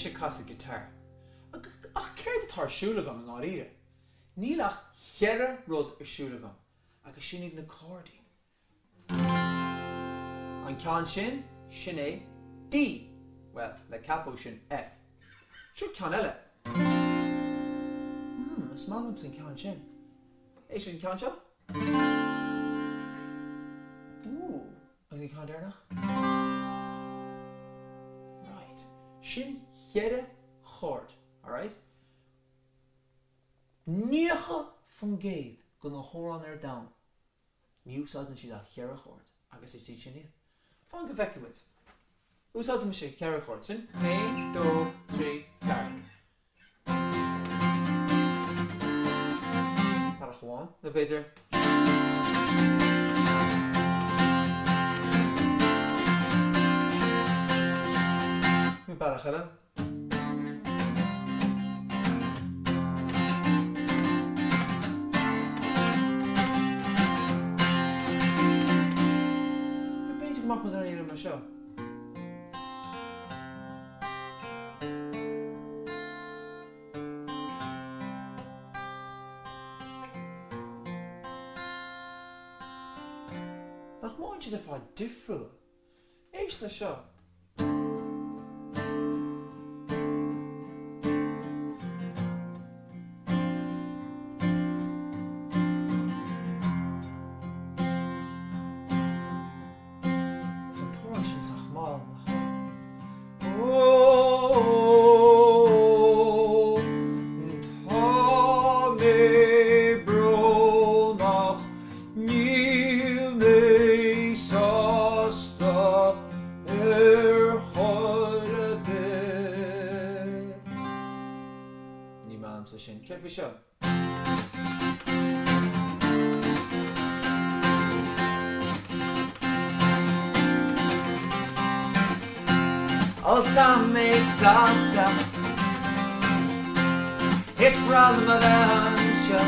mise ag casadh guitar. Ach céard atá ar siúl agam i ndáiríre? Níl ach cheithre rud ar siúl agam agus sin iad na cordaí. An ceann sin, sin é D. Bhuel, le capo sin F. Seo ceann eile. Hmm, is maith liomsa an ceann sin. Éist leis an ceann seo. Ooh, agus an ceann deireanach. Right. Sin cheithre chord, alright? 90% de na hamhráin ar domhan Ní úsáideann siad ach cheithre chord agus is iad sin iad. Fan go bhfeicfidh muid. Úsáidfidh mise cheithre chord. Sin 1, 2, 3, 4. Bealach amháin, nó b'fhéidir. Nó bealach eile. B'fhéidir go mbeadh muid in ann a dhéanamh mar seo. Nach mbíonn siad ar fad difriúil? Éist leis seo. Tá an t-amhrán sin sách mall, nach bhfuil? Ó, tá mé brónach. Níl mé sásta ar chor ar bith. Ní maith liomsa sin. Céard faoi seo? Ó tá mé sásta. Is breá liom a bheith anseo.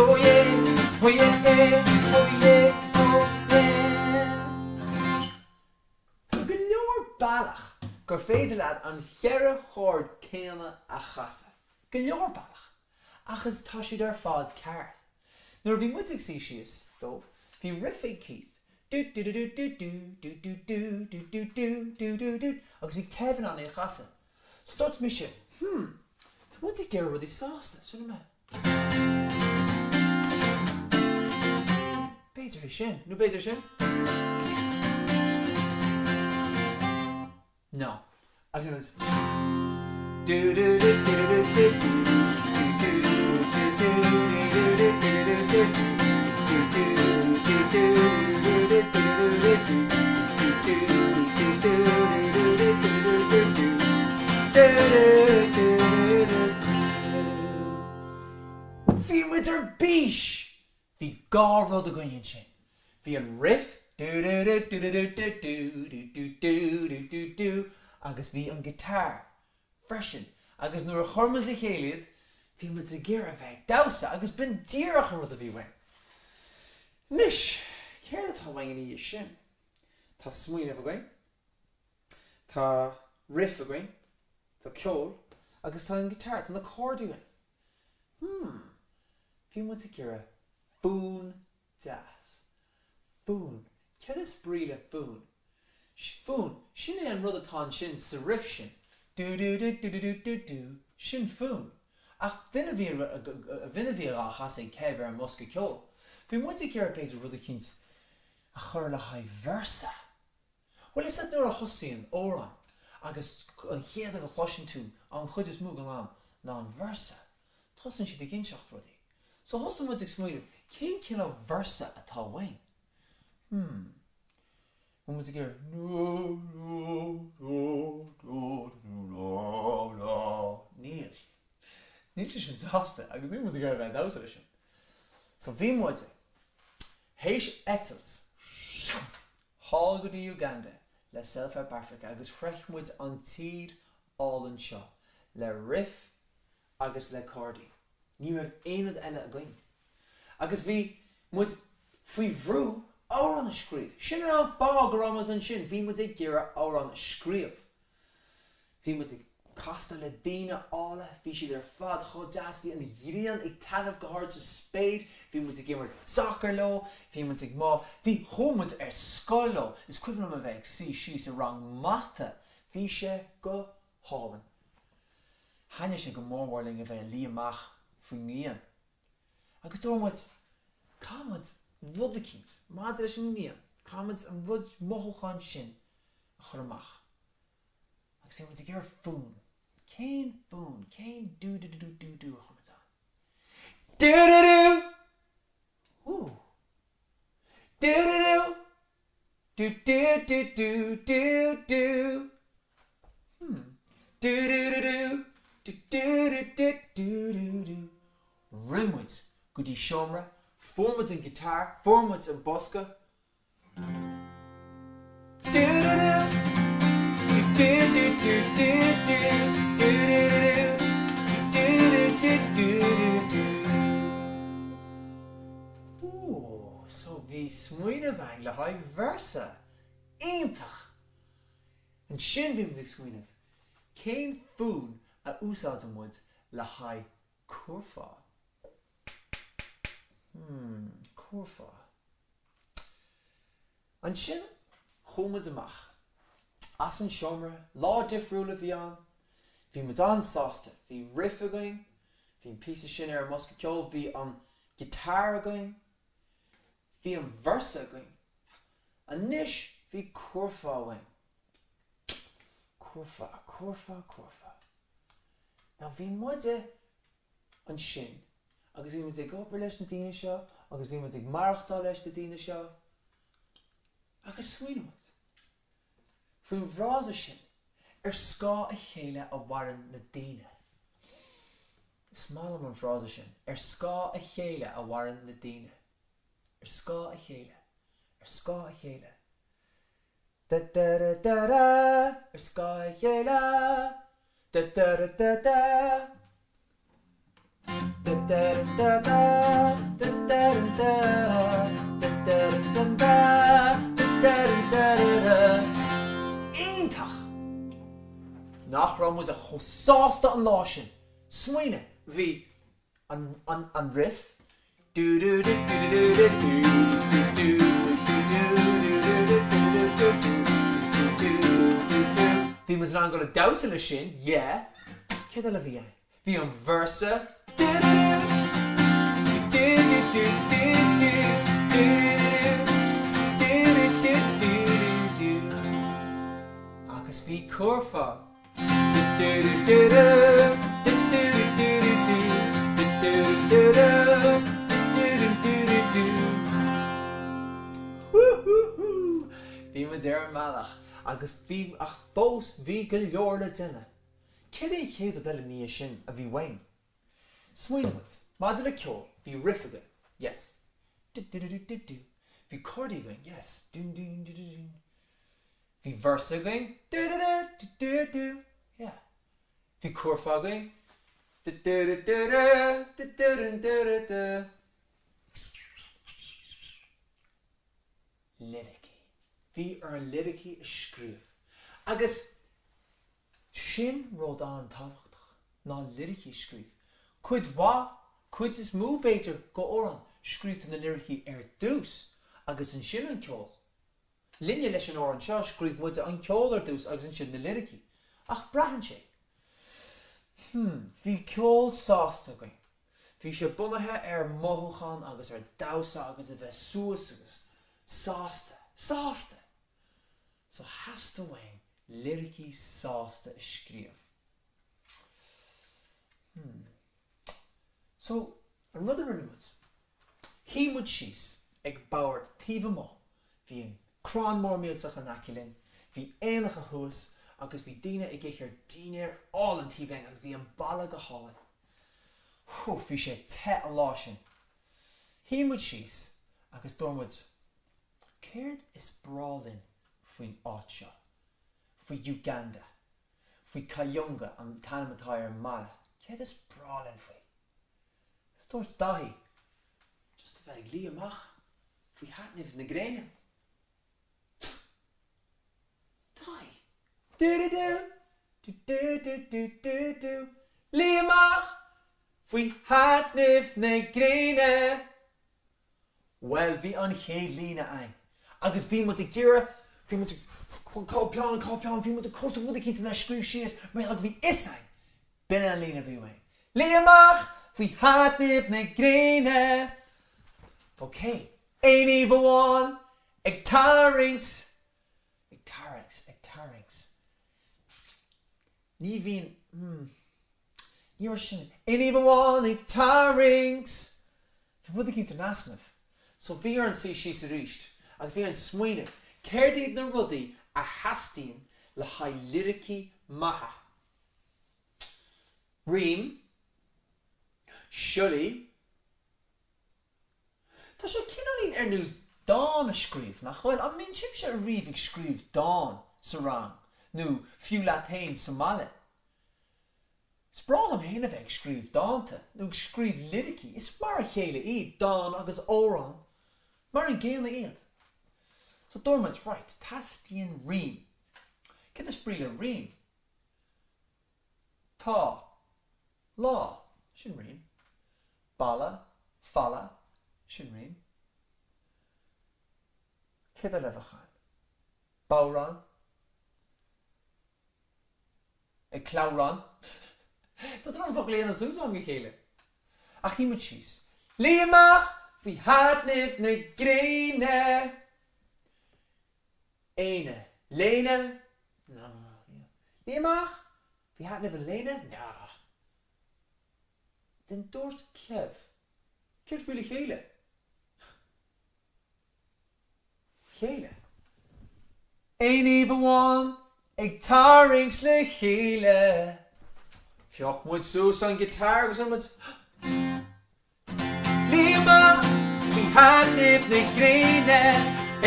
Oh yeah, oh yeah, oh yeah, oh yeah. Tá go leor bealach gur féidir leat an cheithre chord céanna a chasadh. Go leor bealach. Ach is tá siad ar fad ceart. Nuair a bhí muid ag suí síos dóibh, bhí riff ag Keith, dú dú dú dú dú dú dú dú dú dú dú dú dú dú agus bhí Kev in ann é a chasadh. So dúirt mise, hmm, tá muid ag iarraidh rudaí sásta, so rinne mé. B'fhéidir é sin, nó b'fhéidir sin. No. Agus du du du du du du du du du du du du Bhí muid ar bís! Bhí dhá rud againn ansin. Bhí an riff, du-du-du-du-du-du-du-du-du-du-du-du-du, agus bhí an guitar freisin agus nuair a chuir muid le chéile iad, bhí muid ag iarraidh a bheith ag damhsa agus b'in díreach an rud a bhí uainn. Anois, céard atá uainn ina dhiaidh sin? Tá smaoineamh againn, tá riff againn, tá ceol agus tá an guitar, tá na cordaí uainn. Hmm, bhí muid ag iarraidh fonn deas. Fonn. Céard is brí le fonn? Fonn, sin é an rud atá ansin sa riff sin, dú dú dú dú dú dú dú, sin fonn. Ach b'in a bhí, b'in a bhí á chasadh ag Kev ar an mbosca ceoil. Bhí muid ag iarraidh b'fhéidir rud eicínt a chur le haghaidh véarsa. Bhuel, is ea nuair a thosaíonn amhrán agus an chéad rud a chloiseann tú an chuid is mó den am ná an véarsa, tosaíonn siad ag inseacht rudaí. So thosaigh muid ag smaoineamh, cén cineál véarsa atá uainn? Hmm. Bhfuil muid ag iarraidh Níl. Níl sé sin sásta agus níl muid ag iarraidh a bheith ag damhsa leis sin. So bhí muid théis eitilt thall go dtí Uganda le Self Help Africa agus shroich muid an tír álainn seo le riff agus le cordaí. Ní raibh aon rud eile againn. Agus bhí muid faoi bhrú amhrán a scríobh. Sin an fáth go raibh muid ansin, bhí muid ag iarraidh amhrán a scríobh. Bhí muid ag castáil le daoine áille, bhí siad ar fad chomh deas, bhí an ghrian ag taitneamh go hard sa spéir, bhí muid ag imirt sacair leo, bhí muid ag má, bhí, chuaigh muid ar scoil leo, is cuimhin liom a bheith ag suí síos i rang mata, bhí sé go hálainn. Thaitnigh sé go mór mhór linn a bheith ag luí amach faoin ngrian. Agus dúirt muid, caithfidh muid rud eicínt maidir leis an ngrian, caithfidh muid an rud, mothúchán sin a chur amach. Agus bhí muid ag iarraidh fonn. Cén fonn? Cén dú dú dú dú dú a chuir muid ann? Dú dú dú! Ooh. Dú dú dú! Do do do do do do. Hmm. Do do do do do do do do do do do. Rith muid go dtí seomra, fuair muid an guitar, fuair muid an bosca. Do do do do do do do do do do do do do do do. Ooh, so bhí smaoineamh againn le haghaidh véarsa. Iontach! Ansin bhí muid ag smaoineamh, cén fonn a úsáideann muid le haghaidh curfá? Hmm, curfá. Ansin chuaigh muid amach as an seomra, lá difriúil a bhí ann, bhí muid an-sásta, bhí riff againn, bhí an píosa sin ar an mbosca ceoil, bhí an guitar againn, bhí an véarsa againn. Anois bhí curfá uainn. Curfá, curfá, curfá. Now bhí muide ansin agus bhí muid ag obair leis na daoine seo agus bhí muid ag maireachtáil leis na daoine seo agus smaoinigh muid faoin bhfrása sin, ar scáth a chéile a mhaireann na daoine. Is maith liom an frása sin, ar scáth a chéile a mhaireann na daoine. Ar scáth a chéile. Ar scáth a chéile. Da da da da da ar scáth a chéile Da da da da da Da da da da da da da da da da da da da da da Iontach! Nach raibh muid chomh sásta an lá sin! Smaoinigh, bhí an riff. Bhí muid in ann dul ag damhsa leis sin, yeah. Céard eile a bhí ann? Bhí an véarsa. Agus bhí curfá. Bhí muid ar an mbealach agus bhí ach fós bhí go leor le déanamh. Céard é an chéad rud eile ina dhiaidh sin a bhí uainn? Smaoinigh muid. Maidir le ceol, bhí riff againn. Yes. Du-du-du-du-du. Bhí cordaí againn. Yes. Dún-dún-dú-dú-dún. Bhí véarsa againn, du-du-du-du-du-du, yeah. Bhí curfá againn, du-du-du-du-du-du-du-du-du-du. Liricí. Bhí orainn liricí a scríobh. Agus sin rud an-tábhachtach, ná liricí a scríobh. Cuid mhaith, cuid is mó b'fhéidir, go amhrán, scríobhtar na liricí ar dtús agus ansin an ceol. Linne leis an amhrán seo, scríobh muide an ceol ar dtús agus ansin na liricí. Ach braitheann sé. Hmm, bhí ceol sásta againn. Bhí sé bunaithe ar mothúchán agus ar damhsa agus a bheith suas agus sásta. Sásta! So theastaigh uainn liricí sásta a scríobh. Hmm. So, an rud a rinne muid, shuigh muid síos ag bord taobh amuigh, bhí an crann mór millteach in aice linn, bhí éanacha thuas agus bhí daoine ag ithe dinnéar álainn taobh linn agus bhí an baile go hálainn. Whew, bhí sé te an lá sin. Shuigh muid síos agus dúirt muid, céard is breá linn faoin áit seo, faoi Uganda? faoi Kayunga, an t-ainm atá ar an mbaile. Céard is breá linn faoi? Is dúirt Daithí, just a bheith ag luí amach faoi thaitneamh na gréine. Daithí! Du-du-du! Du du du du du du Luí amach faoi thaitneamh na gréine. Bhuel, bhí an chéad líne againn agus bhí muid ag iarraidh, bhí muid ag, cá peann, cá peann, bhí muid ag cuartú rud eicínt le scríobh síos mar gheall go bhí fhios againn, b'in é an líne a bhí uainn. Luí amach faoi thaitneamh na gréine. Ok, aon taobh amháin ag tarraingt, ag tarraingt, ag tarraingt. Ní bhíonn, hmm, ní raibh sin, aon taobh amháin ag tarraingt! Bhí rud eicínt in easnamh. So bhí orainn suí síos arís agus bhí orainn smaoineamh, céard iad na rudaí a theastaíonn le haghaidh liricí maithe? Rím, siollaí, Tá sé cineáilín ar nós dán a scríobh, nach bhfuil? An mbíonn sibhse ariamh ag scríobh dán sa rang nó fiú leat féin sa mbaile? Is breá liom féin a bheith ag scríobh dánta nó ag scríobh liricí, is mar a chéile iad, dán agus amhrán, mar an gcéanna iad. So dúirt muid, right, teastaíonn rím. Céard is brí le rím? Tá. Lá. Sin rím. Balla. Falla. Sin rím. Céard eile a bheadh ann? Bodhrán. Ag clamhrán. Tá an focal a dhéanamh suas agam go chéile. Ach shuigh muid síos. Luí amach faoi thaitneamh na gréine. Éine. Léine? Ná. Luí amach faoi thaitneamh an léine? Ná. Then dúirt Kev, Céard faoi le chéile? Chéile? Aon taobh amháin ag tarraingt le chéile. Phioc muid suas an guitar agus rinne muid. Luí amach faoi thaitneamh na gréine,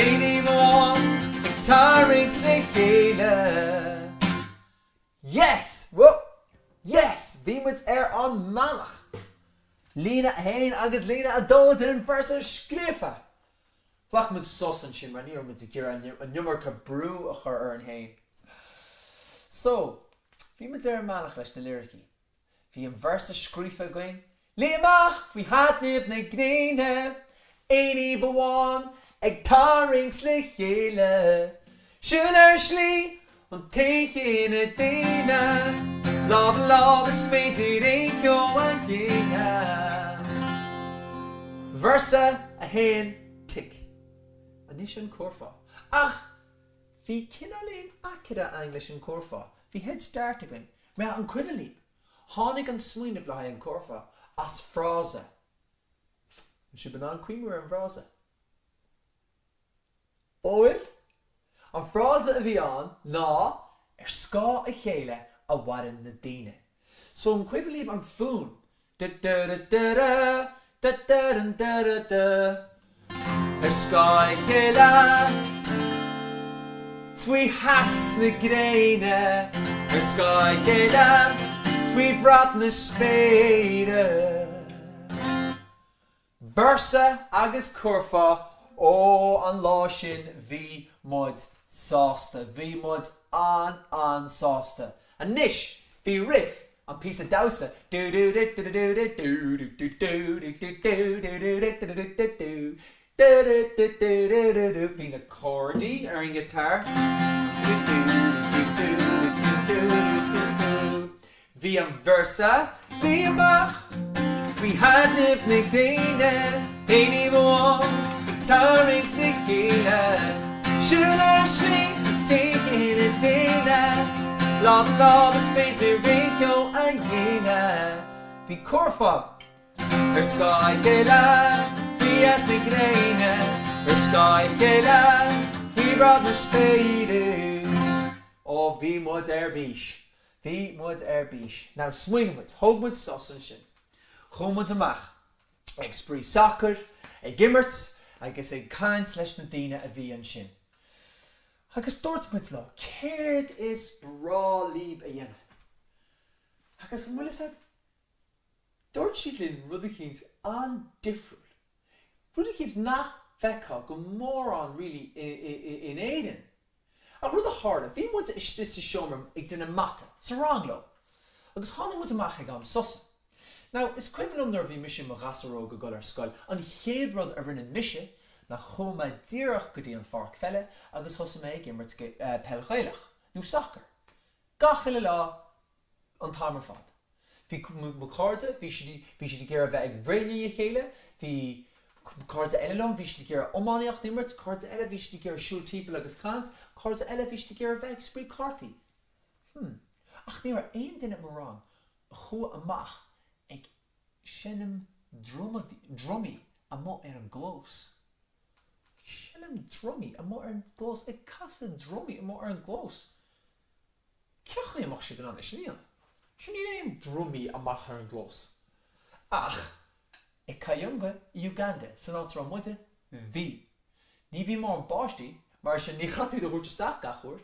aon taobh amháin ag tarraingt le chéile. Yes! Whoa! Yes! Bhí muid ar an mbealach! Líne 1 agus líne 2 den véarsa scríofa! Ghlac muid sos ansin mar ní raibh muid ag iarraidh an iomarca brú a chur orainn féin. So, bhí muid ar an mbealach leis na liricí. Bhí an véarsa scríofa againn, Luí amach faoi thaitneamh na gréine, aon taobh amháin ag tarraingt le chéile, siúl ar shlí an t-aon chine daonna, lámh i lámh is féidir aon cheo a dhéanamh. Véarsa 1, Tic. Anois an curfá. Ach bhí cineáilín aicearra againn leis an curfá. Bhí head start againn. Mar an cuimhin libh? Tháinig an smaoineamh le haghaidh an curfá as frása. An sibh in ann cuimhniú ar an bhfrása? Bhuel, an frása a bhí ann ná ar scáth a chéile a mhaireann na daoine. So an cuimhin libh an fuaim Ar scáth a chéile faoi theas na gréine Ar scáth a chéile faoi bhrat na spéire. Véarsa agus curfá, ó an lá sin bhí muid sásta, bhí muid an-an-sásta. Anois, bhí riff, an píosa damhsa, bhí na cordaí ar an guitar, Bhí an véarsa, Luí amach faoi thaitneamh na gréine, aon taobh amháin ag tarraingt le chéile, siúl ar shlí an t-aon chine daonna, lámh i lámh is féidir aon cheo a dhéanamh. Bhí curfá ar scáth a chéile faoi theas na gréine, ar scáth a chéile faoi bhrat na spéire. Ó bhí muid ar bís. Bhí muid ar bís. Now, smaoinigh muid, thóg muid sos ansin. Chuaigh muid amach ag spraoi sacair, ag imirt agus ag caint leis na daoine a bhí ansin. Agus dúirt muid leo, céard is breá libh a dhéanamh? Agus an bhfuil fhios a'd, dúirt siad linn rud eicínt an-difriúil, rud eicínt nach bhfeicfeá go mórán really in Éirinn. Ach rud a tharla, bhí muid istigh sa seomra ag déanamh mata, sa rang leo. Agus tháinig muid amach ag am sosa. Now, is cuimhin liom nuair a bhí mise i mo ghasúr óg ag dul ar scoil, an chéad rud a rinne mise ná chuaigh mé díreach go dtí an pháirc pheile agus thosaigh mé ag imirt peil Ghaelach, nó sacar. Gach uile lá, an t-am ar fad. Bhí mo chairde, bhí siad, bhí siad ag iarraidh a bheith ag rith i ndiaidh a chéile, bhí cairde eile liom, bhí siad ag iarraidh iománaíocht a imirt, cairde eile, bhí siad ag iarraidh siúl timpeall agus caint, cairde eile, bhí siad ag iarraidh a bheith ag spraoi cártaí. Hmm. Ach ní raibh aon duine i mo rang a chuaigh amach ag seinm drumaí amuigh ar an gclós. Ag seinm drumaí amuigh ar an gclós, ag casadh drumaí amuigh ar an gclós. Cén chaoi a mbeadh siad in ann é sin a dhéanamh? Sure níl aon drumaí amach ar an gclós. Ach i Kayunga i Uganda, san áit a raibh muide, bhí. Ní bhí mórán báistí, mar sin ní chaithfí iad a thabhairt isteach gach uair,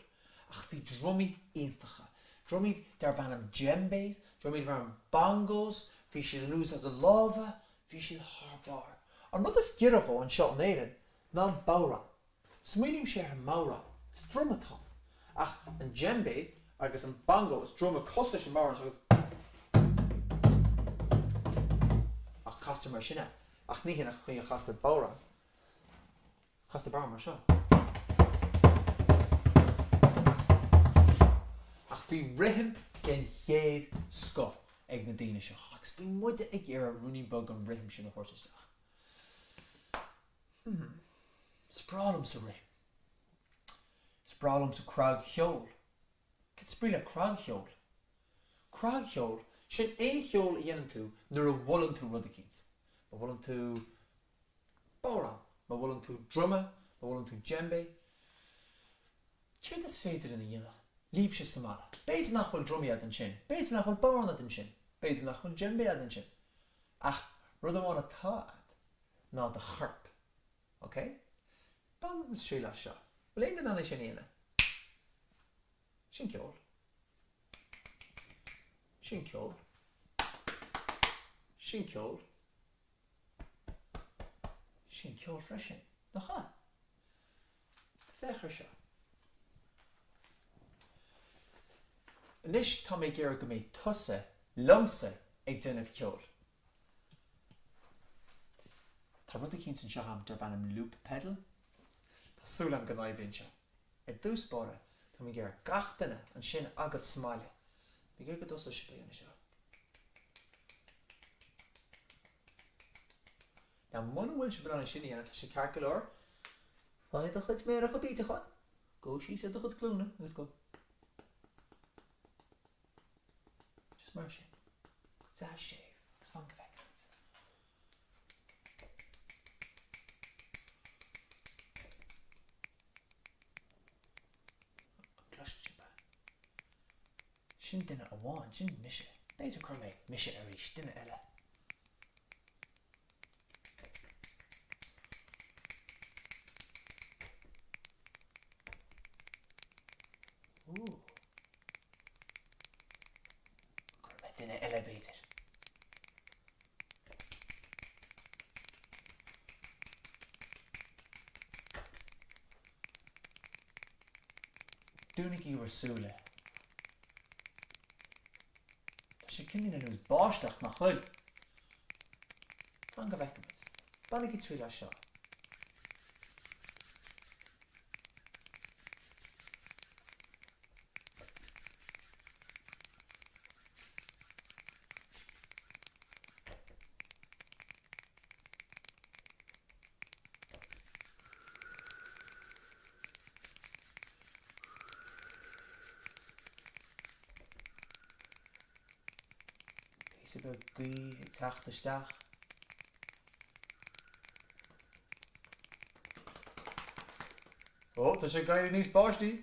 ach bhí drumaí iontacha. Drumaí darb ainm djembes, drumaí darb ainm bongos, bhí siad in úsáid na lámha, bhí siad thar barr. An rud is giorra dhó anseo in Éirinn ná an bodhrán. Smaoinímse ar an mbodhrán, is druma atá ann. Ach an djembe agus an bongo, is druma cosúil leis an mbodhrán agus. Ach castar mar sin é. Ach ní hin an chaoi a chastar bodhrán. Castar bodhrán mar seo. Ach bhí rithim den chéad scoth ag na daoine seo agus bhí muide ag iarraidh ruainnín beag den rithim sin a thabhairt isteach. Hmm. Is breá liomsa rithim. Is breá liomsa cragcheol. Cad is brí le cragcheol? Cragcheol, sin aon cheol a dhéanann tú nuair a mholann tú rud eicínt. Má mholann tú bodhrán, má mholann tú druma, má mholann tú djembe. Céard is féidir linn a dhéanamh libhse sa mbaile? B'fhéidir nach bhfuil drumaí a'd ansin, b'fhéidir nach bhfuil bodhrán a'd ansin, b'fhéidir nach bhfuil djembe a'd ansin. Ach rud amháin atá a'd ná do chorp. Ok? Bain triail as seo. Bhfuil aon duine in ann é sin a dhéanamh? Sin ceol. Sin ceol. Sin ceol. Sin ceol freisin, nach ea? Féach ar seo. Anois tá mé ag iarraidh go mbeidh tusa liomsa ag déanamh ceoil. Tá rud eicínt anseo agam darb ainm loop pedal. Tá súil agam go n-oibríonn seo. Ar dtús báire, tá mé ag iarraidh gach duine ansin agaibh sa mbaile, tá mé ag iarraidh go dtosóidh sibh a dhéanamh seo. Now muna bhfuil sibh in ann é sin a dhéanamh, tá sé ceart go leor. Faigh do chuid méaracha bídeacha, gabh síos ar do chuid glúine agus go. Just mar sin. Go deas séimh agus fan go bhfeicfimid. An gcloiseann sibh é? Sin duine amháin, sin mise. B'fhéidir cuirfidh mé mise arís, duine eile. Ooh. Cuirfidh mé duine eile b'fhéidir. Dúnaigí bhur súile. Tá sé cineál ar nós báisteach, nach bhfuil? Fan go bhfeicfimid. Bainigí triail as seo. Píosa beag gaoth ag teacht isteach. Ó, tá sé ag éirí níos báistí!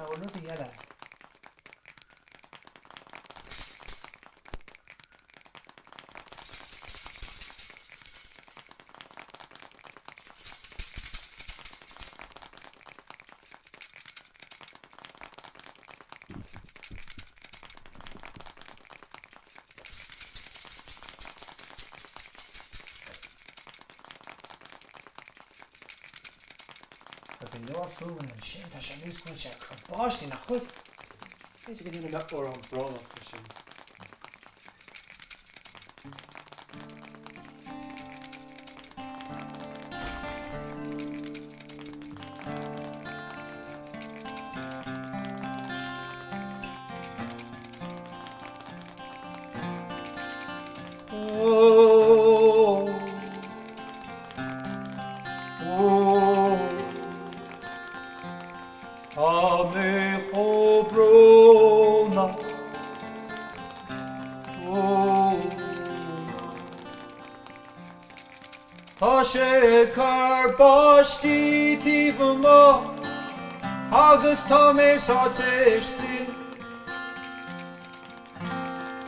Now, rudaí eile. Tá go leor fuaimeanna ansin, tá sé ar nós go bhfuil sé ag cur báistí, nach bhfuil? B'fhéidir go ndéanfaidh mé amhrán brónach leis sin. Tá mé chomh brónach, brónach. Tá sé ag cur báistí taobh amuigh agus tá mé sáite istigh.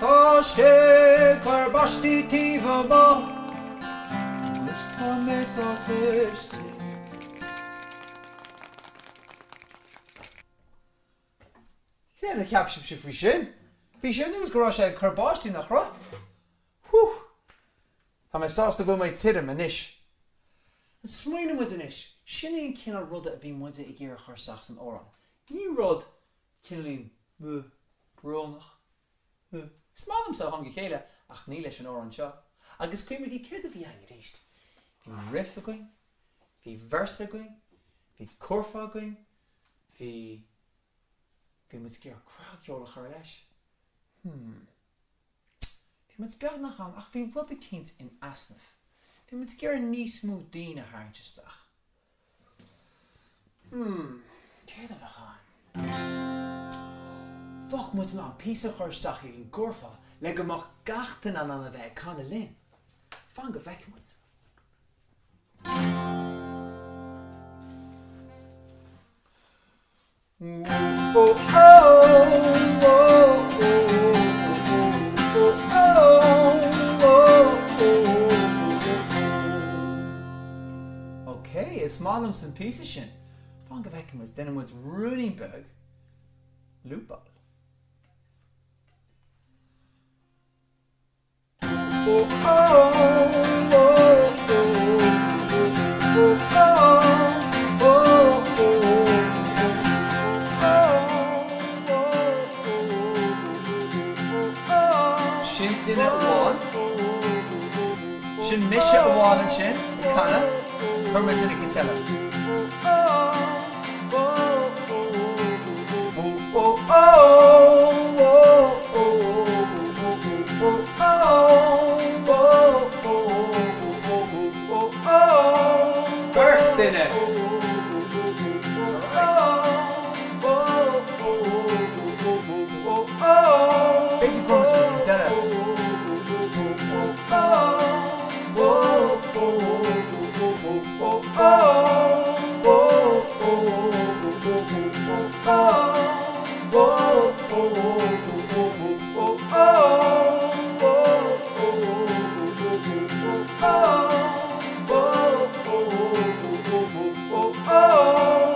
Tá sé ag cur báistí taobh amuigh agus tá mé sáite istigh. Céard a cheap sibhse faoi sin? Bhí sé ar nós go raibh sé ag cur báistí, nach raibh? Whew! Tá mé sásta go bhfuil mé tirim anois. Smaoinigh muid anois, sin é an cineál ruda a bhí muide ag iarraidh a chur isteach san amhrán. Ní rud cineáilín brónach. Is maith liomsa ó am go chéile ach ní leis an amhrán seo. Agus cuimhnigí céard a bhí againn arís? Bhí riff againn, bhí véarsa againn, bhí curfá againn, bhí, bhí muid ag iarraidh craiceoil a chur leis. Hmm. Bhí muid beagnach ann ach bhí rud eicínt in easnamh. Bhí muid ag iarraidh níos mó daoine a tharraingt isteach. Hmm, céard a bheadh ann? Bheadh muid in ann píosa a chur isteach ag an gcurfá le go mbeadh gach duine in ann a bheith ag canadh linn. Fan go bhfeicfidh muid. Ok, is maith liomsa an píosa sin. Fan go bhfeicfidh muid, déanfaidh muid ruainnín beag lúpáil. Sin duine amháin. Sin mise amháin ansin ag canadh. Cuirfidh muid duine eicínt eile. Beirt duine. B'fhéidir go bhfuil muid ag deireadh.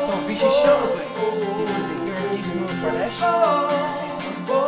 So, bhí sé seo againn. Bhí muid ag iarraidh níos mó a chur leis agus níos mó.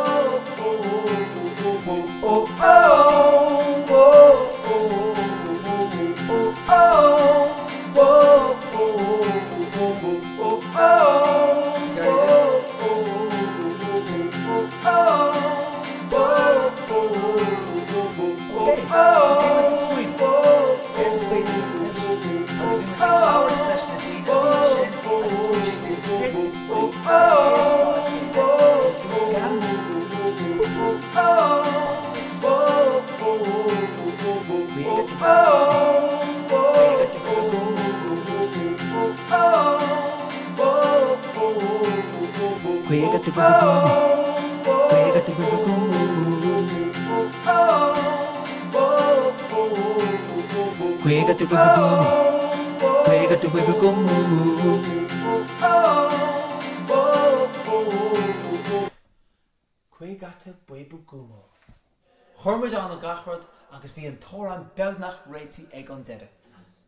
Chuir muid ann gach rud agus bhí an t-amhrán beagnach réitithe ag an deireadh.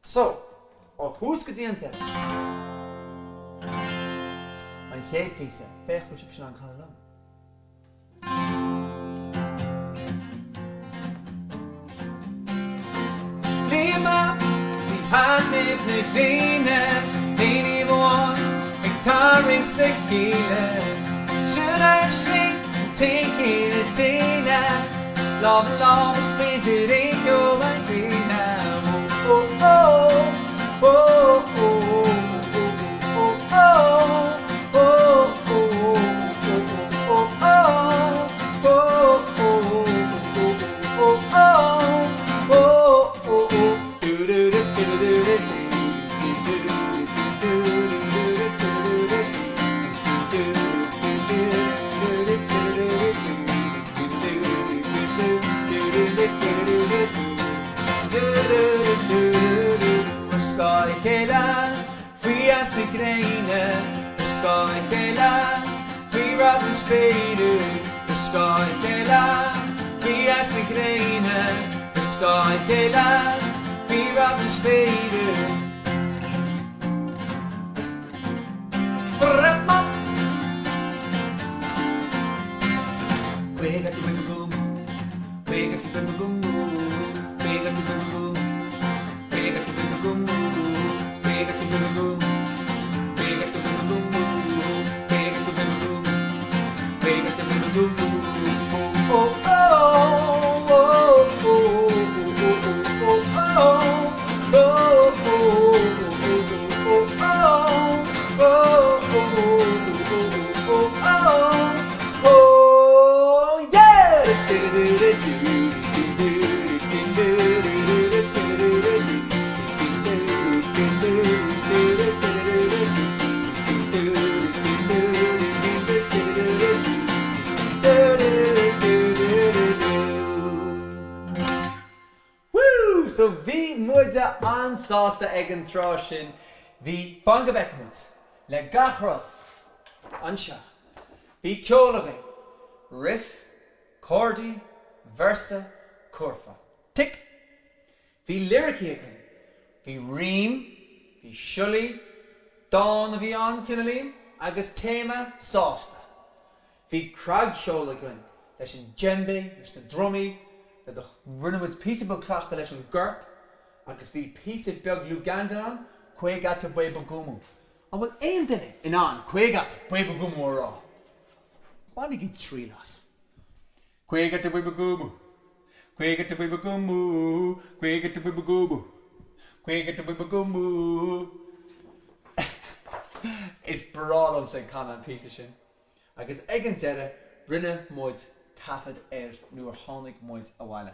So, ó thús go dtí an deireadh. An chéad phíosa, féach bhfuil sibhse in ann canadh liom. Liam faoi thaitneamh na gréine, aon taobh amháin. tarraingt le chéile. Sin ár slí, an t-aon chine daonna. Lámh i lámh is féidir aon cheo a dhéanamh. Ó ó ó, ó ó ó ó ó, ó ó ó ó ó, ó ó ó ó ó ó. Ar scáth a chéile faoi eas na gréine, Ar scáth a chéile faoi rath na spéire, Ar scáth a chéile faoi eas na gréine. Ar scáth a chéile faoi rath na spéire. Woo! So bhí muide an-sásta ag an tráth sin. Bhí, fan go bhfeicfidh muid, le gach rud anseo. Bhí ceol againn, riff, cordaí, véarsa, cúrfa. Tick! Bhí liricí againn. Bhí rím, bhí siollaí, dán a bhí ann, cineáilín, agus téama sásta. Bhí craiceol againn leis an djembe, leis na drumaí, le do, rinne muid píosa beag cleachtaidh leis an gcorp agus bhí píosa beag Lugandan ann, Kwegatta Bwe Bugumu. An bhfuil aon duine in ann Kwegatta Bwe Bugumu a rá? Bainigí triail as. Kwegatta Bwe Bugumu, Kwegatta Bwe Bugumu, Kwegatta Bwe Bugumu, Kwegatta Bwe Bugumu. Is breá liomsa ag canadh an píosa sin. Agus ag an deireadh rinne muid taifead air nuair tháinig muid abhaile.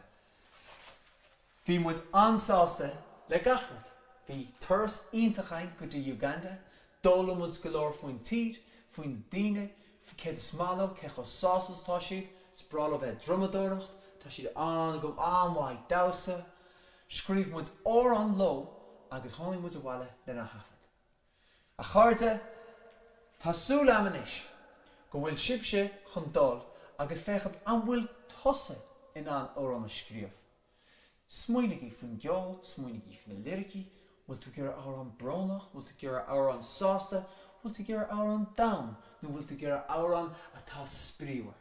Bhí muid an-sásta le gach rud. Bhí turas iontach againn go dtí Uganda, d'fhoghlaim muid go leor faoin tír, faoi na daoine, céard is maith leo, cé chomh sásta is atá siad, is breá leo bheith ag drumadóireacht, tá siad an-mhaith ag damhsa. Scríobh muid amhrán leo agus tháinig muid abhaile lena thaifead. A chairde, tá súil a'm anois go bhfuil sibhse chun dul agus féachaint an bhfuil tusa in ann amhrán a scríobh. Smaoinigí faoin gceol, smaoinigí faoi na liricí, bhfuil tú ag iarraidh amhrán brónach, bhfuil tú ag iarraidh amhrán sásta, bhfuil tú ag iarraidh amhrán domhain nó bhfuil tú ag iarraidh amhrán atá spraíúil?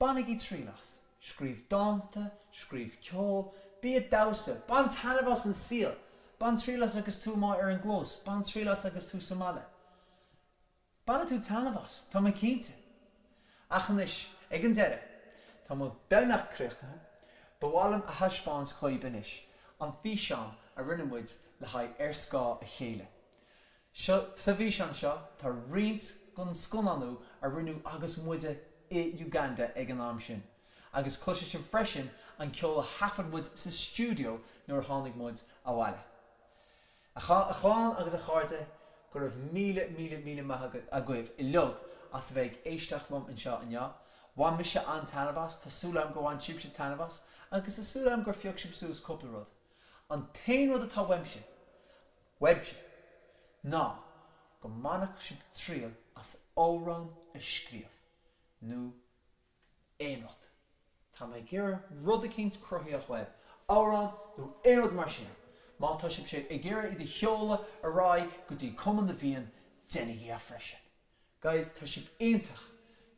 Bainigí triail as. Scríobh dánta, scríobh ceol, bí ag damhsa, bain taitneamh as an saol! Bain triail as agus tú amuigh ar an gclós, bain triail as agus tú sa mbaile. Bainfidh tú taitneamh as, tá mé cinnte! Ach anois, ag an deireadh, tá muid beagnach críochnaithe, ba mhaith liom a thaispeáint dhaoib anois an físeán a rinne muid le haghaidh Ar Scáth a Chéile. Seo, sa bhfíseán seo tá roinnt den scannánú a rinneadh agus muide i Uganda ag an am sin, agus cloisfidh sibh freisin an ceol a thaifead muid sa stiúideo nuair a tháinig muid abhaile. A chlann agus a chairde, go raibh míle míle míle maith agaibh uilig as a bheith ag éisteacht liom anseo inniu. Bhain mise an-taitneamh as, tá súil agam gur bhain sibhse taitneamh as, agus tá súil agam gur phioc sibh suas cúpla rud. An t-aon rud atá uaimse, uaibhse, ná go mbainfeadh sibh triail as amhrán a scríobh, nó aon rud. Tá mé ag iarraidh rud eicínt cruthaitheach uaibh, amhrán nó aon rud mar sin. Má tá sibhse ag iarraidh iad a sheoladh ar aghaidh go dtí Cumann na bhFiann, déanaigí é freisin. Guys, tá sibh iontach!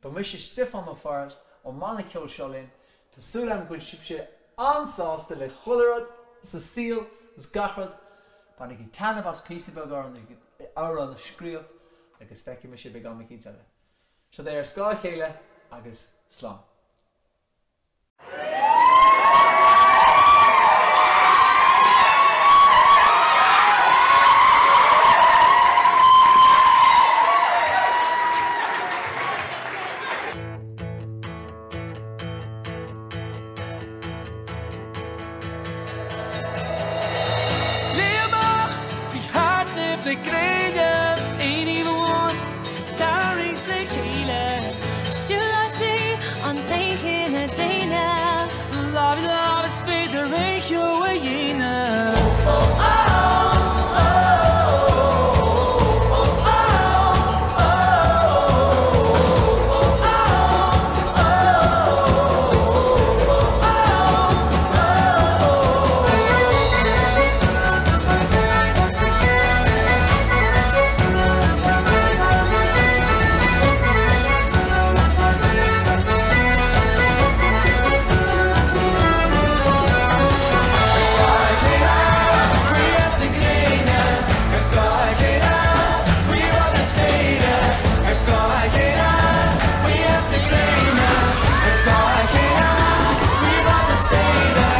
Ba mise Stiofán Ó Fearghail ón mbanna ceoil Seo Linn. Tá súil agam go bhfuil sibhse an-sásta le chuile rud sa saol agus gach rud. Bainigí taitneamh as píosa beag amhrán a scríobh. agus feicfidh mé sibh ag am eicínt eile. Seo é Ar Scáth a Chéile agus slán. Léim amach faoi thaitneamh na gréine, aon oíche amháin tarraingt le chéile. Siúlóidí an t-aon chine daonna. Lámh i lámh is féidir aon cheo a dhéanamh. Ar scáth a chéile, faoi theas na gréine, ar scáth a chéile, faoi bhrat na spéire, ar scáth a chéile, faoi theas na gréine, ar scáth a chéile, faoi bhrat na spéire.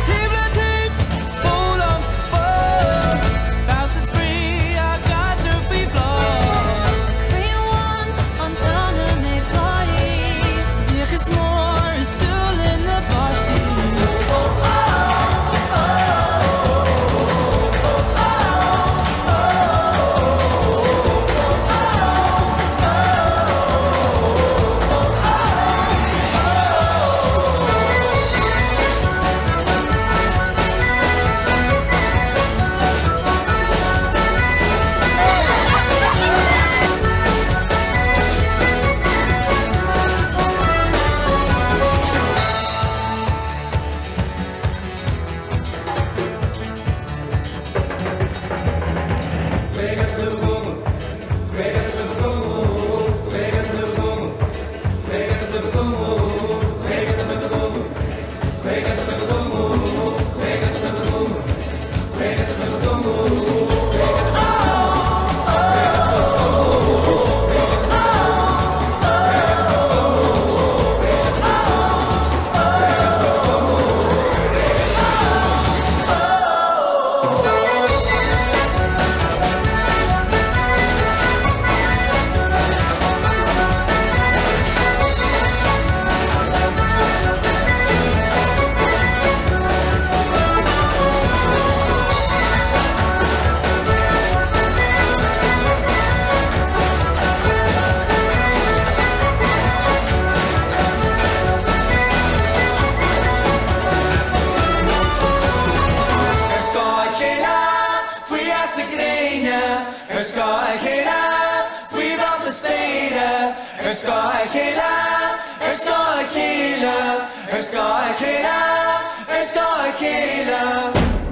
Taobh le taobh, foghlaim 's fás, damhsa spraoi ár gcaidreamh faoi bhláth. Croí amháin an t-anam ag gáirí. Díocas mór i súile na bpáistí. Ar scáth a chéile, faoi theas na gréine, ar scáth a chéile, faoi bhrat na spéire, ar scáth a chéile, ar scáth a chéile, ar scáth a chéile, ar scáth a chéile.